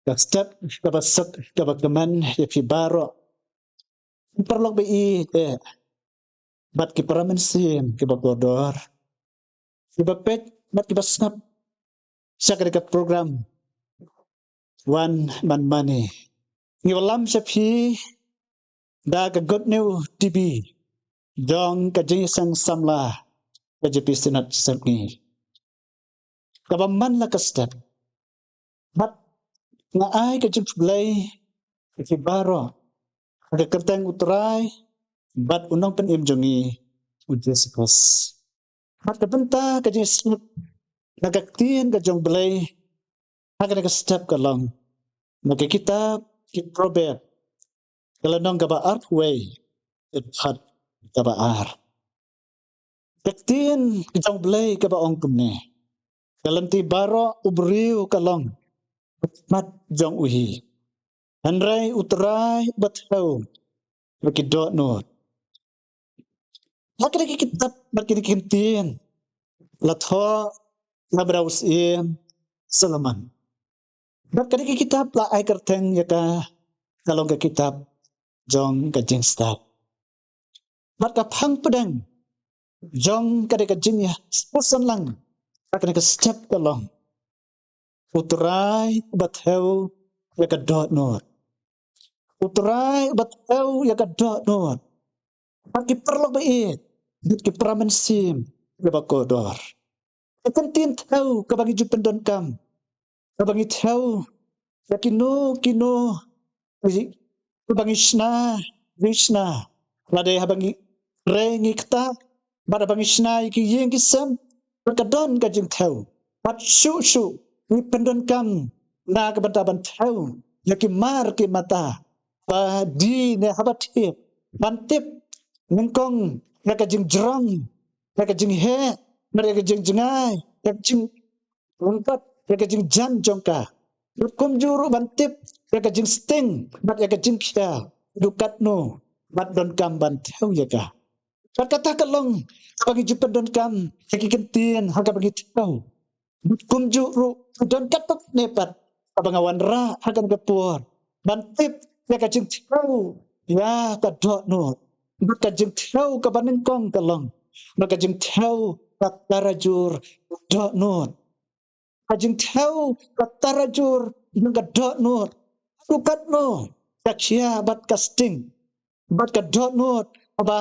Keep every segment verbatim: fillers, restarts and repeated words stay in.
Ka step kaba suk, kaba kmen ïa phi baroh, ki paralok ba ïeit bad ki para mynsiem kiba kordor, kiba peit bad kiba sngap sha kane ka program Wan Man Mane. Ngi wallam sha phi da ka Good News T V jong ka Jingïaseng Samla ka J P Synod Sepngi. Kaba man la ka step, bad nga ai ka jingkhublei ïa phi baroh ha ka kyrteng U Trai bad U Nongpynim jong ngi, U Jisu Khrist. Bad ka bynta ka jingïasuk na ka ktien ka jong U Blei ha kane ka step ka long na ka kitab ki Proverb, ka lynnong kaba arphew wei, dkhot kaba ar. Ka ktien ka jong U Blei kaba ong kumne: Ka lynti baroh u briew ka long ha khmat jong u hi, hynrei U Trai uba thew ïa ki dohnud. Ha kane ka kitab bad kine ki ktien la thoh na u Syiem Solomon. Bad kane ka kitab la ai kyrteng ïa ka, ka long ka kitab jong ka jingstad. Bad ka phang pdeng jong kane ka jingïasngewthuh lang ha kane ka step ka long: U Trai uba thew ïa ka dohnud. U Trai uba thew ïa ka dohnud. Bad ki paralok ba ïeit, bad ki para mynsiem kiba kordor, ka ktien thew kaba ngi ju pyndonkam, kaba ngi thew ïa kino kino kiba ngi shna, ngi shna, lada haba ngi trei ngi ktah, bad haba ngi shna ïa ki ïing ki sem, bad ka don ka jingthew. Bad shuh shuh ngi pyndonkam na ka bynta ban thew ïa ki mar ki mata, ba dei ne haba thied, ban tip nyngkong ïa ka jingjrong, ïa ka jingheh, bad ïa ka jingjngai, ïa ka jing, bad ïa ka jingjan jong ka. Bad kumjuh ruh ban tip ïa ka jingsting bad ïa ka jingkhia, haduh katno ban donkam ban thew ïa ka. Bad kata ka long kaba ngi ju pyndonkam ïa ki ktien ha kaba ngi thew. Bad kumjuh ruh, don katto katne pat kaba nga wanrah ha kane ka por ban tip ïa ka jingthew ïa ka dohnud. Bad ka jingthew kaba nyngkong ka long, bad ka jingthew ka tarajur dohnud. Ka jingthew ka tarajur jong ka dohnud, haduh katno ka khia bad ka sting, bad ka dohnud, ba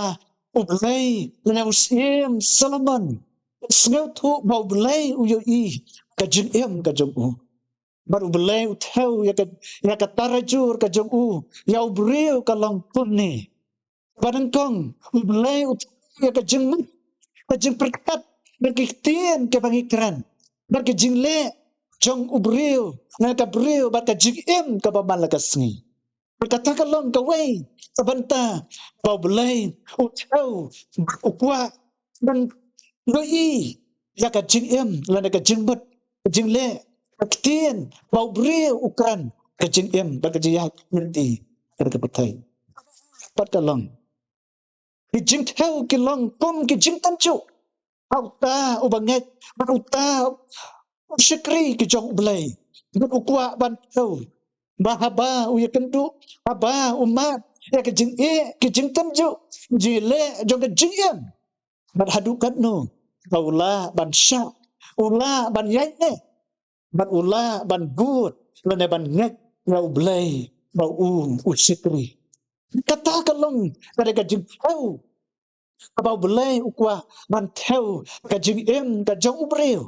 U Blei lane u Syiem Solomon u sngewthuh ba U Blei u ïohi ka jingim ka jong u. Bad U Blei u thew ïa ka, ïa ka tarajur ka jong u ïa u briew ka long kumne. Ba nyngkong, U Blei u thew ïa ka jingmut, ka jingpyrkhat, bad ki ktien kiba ngi kren, bad ki jingleh jong u briew, na ka briew, bad ka jingim kaba man la ka sngi. Bad kata ka long kawei ka bynta ba U Blei u thew, bad u kwah ban ïohi ïa ka jingim lane ka jingmut, ka jingleh, ka ktien ba u briew u kren, ka jingim bad ka jingïaid lynti ha kane ka pyrthei. Bad ka long, ki jingthew ki long kum ki jingtynjuh ha uta uba ngeit bad uta u shakri ki jong U Blei. Bad u kwah ban thew ba haba u ïakynduh, haba u mad ïa ki jingeh, ki jingtynjuh, jingleh jong ka jingim, bad haduh katno ba u lah ban shah, u lah ban ïaid ne, bad u lah ban bud lane ban ngeit ïa U Blei ba u, u shakri. Kata ka long ka dei ka jingthew kaba U Blei u kwah ban thew ka jingim ka jong u briew.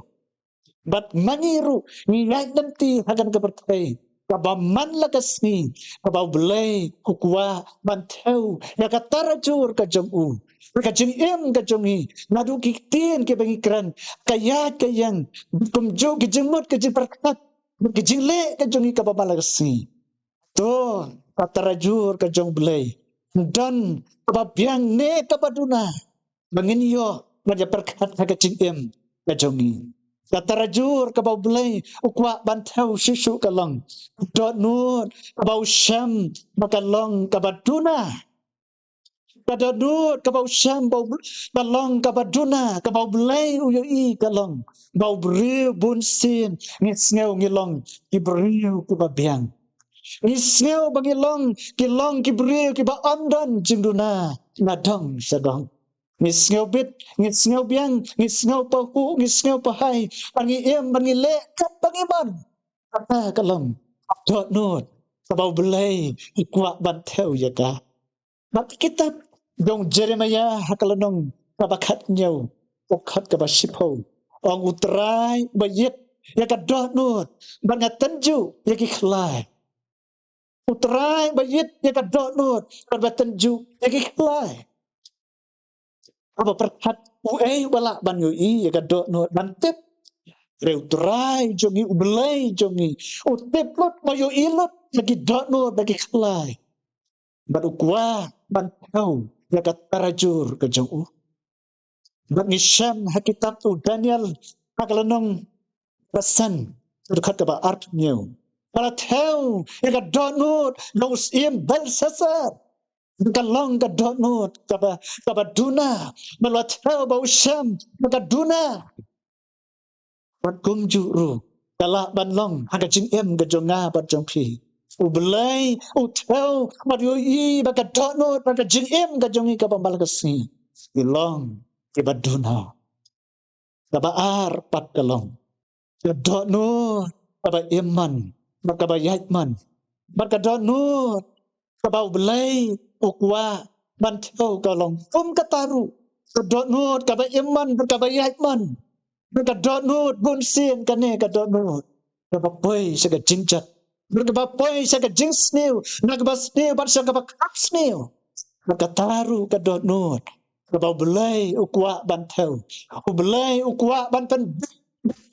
Bad ma ngi ruh ngi ïaid lynti ha kane ka pyrthei kaba man la ka sngi, kaba U Blei u kwah ban thew ïa ka tarajur ka jong u, ïa ka jingim ka jong ngi, naduh ki ktien kiba ngi kren, ka ïaid ka ïeng, kumjuh ki jingmut ki jingpyrkhat, ki jingleh ka jong ngi kaba man la ka sngi. To, ka tarajur ka jong U Blei, don kaba biang ne kaba duna ba ngin ïoh ban ïa pyrkhat ha ka jingim ka jong ngi. Ka tarajur kaba U Blei u kwah ban thew shuh shuh ka long ka dohnud kaba u shem ba ka long kaba duna. Ka dohnud kaba u shem ba u, ka long kaba duna, kaba U Blei u ïohi ka long ba u briew bun sien ngi sngew ngi long ki briew kiba biang. Ngi sngew ba ngi long, ki long ki briew kiba ym don jingduna na dong sha dong. Ngi sngew bit, ngi sngew biang, ngi sngew pahuh, ngi sngew pahai, ba ngi im, ba ngi leh, kaba ngi mon. Kata ka long dohnud kaba U Blei u kwah ban thew ïa ka. Bad ka kitab jong Jeremiah ha ka lynnong kaba khathynñiew, ka dkhot kaba shiphew, ong U Trai ba ïit ïa ka dohnud, bad nga tynjuh ïa ki khlai. U Trai ba ïit ïa ka dohnud, bad ba tynjuh ïa ki khlai. Haba pyrkhat uei uba lah ban ïohi ïa ka dohnud ban tip? Hynrei U Trai jong ngi, U Blei jong ngi, u tip lut, u ïohi lut ïa ki dohnud bad ki khlai. Bad u kwah ban thew ïa ka tarajur ka jong u. Bad ngi shem ha kitab u Daniel ha ka lynnong ba san, ka dkhot kaba arphew hynñiew, ba la thew ïa ka dohnud jong u syiem Belshassar. Ka long ka dohnud kaba, kaba duna, ba la thew ba u shem ba ka duna. Bad kumjuh ruh ka lah ban long ha ka jingim ka jong nga bad jong phi. U Blei u thew bad u ïohi ba ka dohnud bad ka jingim ka jong ngi kaba man la ka sngi ki long kiba duna. Kaba ar pat ka long ka dohnud kaba im mon bad kaba ïaid mon. Bad ka dohnud kaba U Blei u kwah ban thew ka long kum kata ruh, ka dohnud kaba im mon bad kaba ïaid mon. Bad ka dohnud bun sien kane ka dohnud kaba poi sha ka jingjot, bad kaba poi sha ka jingsniew, na kaba sniew bad sha kaba kham sniew. Bad kata ruh ka dohnud kaba U Blei u kwah ban thew, U Blei u kwah ban pynbeit,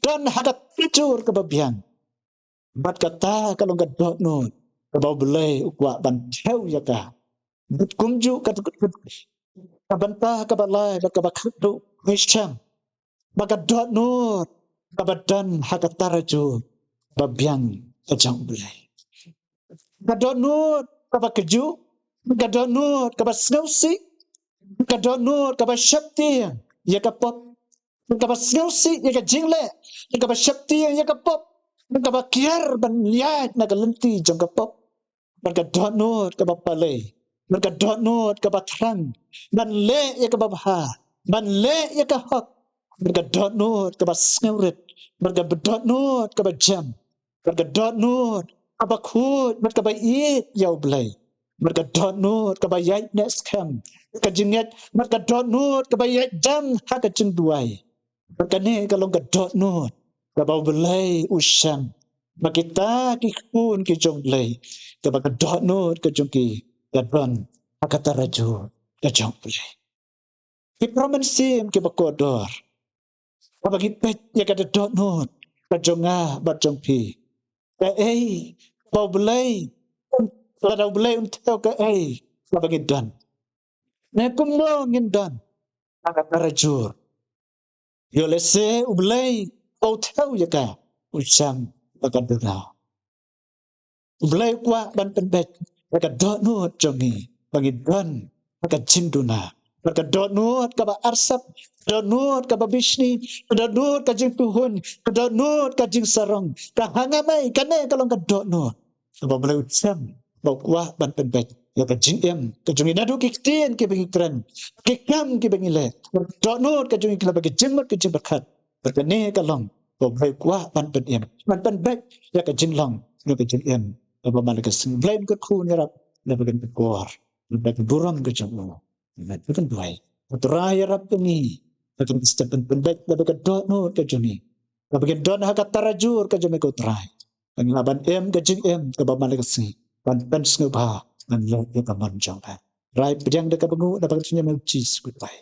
don ha ka tarajur kaba biang. Bad kata ka long ka dohnud kaba U Blei u kwah ban thew ïa ka. Bad kumjuh ka, ka, ka bynta kaba lai bad kaba khatduh ngi shem ba ka dohnud kaba don ha ka tarajur ba biang ka jong U Blei. Ka dohnud kaba kajuh, ka dohnud kaba sngewsih, ka dohnud kaba sheptieng ïa ka pop, kaba sngewsih ïa ka jingleh, kaba sheptieng ïa ka pop, kaba kiar ban ïaid na ka lynti jong ka pop. Bad ka dohnud kaba pale, bad ka dohnud kaba thrang ban leh ïa kaba bha, ban leh ïa ka hok, bad ka dohnud kaba sngewrit, bad ka dohnud kaba jem, bad ka dohnud kaba khuid, bad kaba ïeit ïa U Blei, bad ka dohnud kaba ïaid neh skhem ka jingngeit, bad ka dohnud kaba ïaid jem ha ka jingduwai. Bad kane ka long ka dohnud kaba U Blei u shem ba kita ki khun ki jong U Blei, kaba ka dohnud ka jong ki ka don ha ka tarajur ka jong U Blei. Ki para mynsiem kiba kordor, haba ngi peit ïa ka dohnud ka jong nga bad jong phi, kaei kaba U Blei, lada U Blei un thew, kaei kaba ngi don, ne kumno ngin don ha ka tarajur? Ïoh lehse U Blei u thew ïa ka, u shem ba ka duna. U Blei u kwah ban pynbeit ïa ka dohnud jong ngi ba ngi don ha ka jingduna, ba ka dohnud kaba arsap, ka dohnud kaba bishni, ka dohnud ka jingtuhun, ka dohnud ka jingsarong, ka hangamei. Kane ka long ka dohnud kaba U Blei u shem ba u kwah ban pynbeit ïa ka jingim ka jong ngi naduh ki ktien kiba ngi kren, ki kam kiba ngi leh, dohnud ka jong ngi ki long ba ki jingmut ki jingpyrkhat. Bad kane ka long kaba U Blei u kwah ban pynim, ban pynbeit ïa ka jinglong, ïa ka jingim kaba man la ka sngi. U Blei un kyrkhu ïarap na ka bynta ka por, na ka burom ka jong u. Amen. Ba kan duwai. Ko Trai ïarap ïa ngi, ba kan step pynbeit na ka dohnud ka jong ngi, ba kan don ha ka tarajur ka jong ngi, ko Trai. Ba ngin lah ban im ka jingim kaba man la ka sngi, ban pynsngewbha, ban leh ïa ka mon jong phi. Trai pdiang da kaba nguh, na ka bynta u Jisu, ko Trai.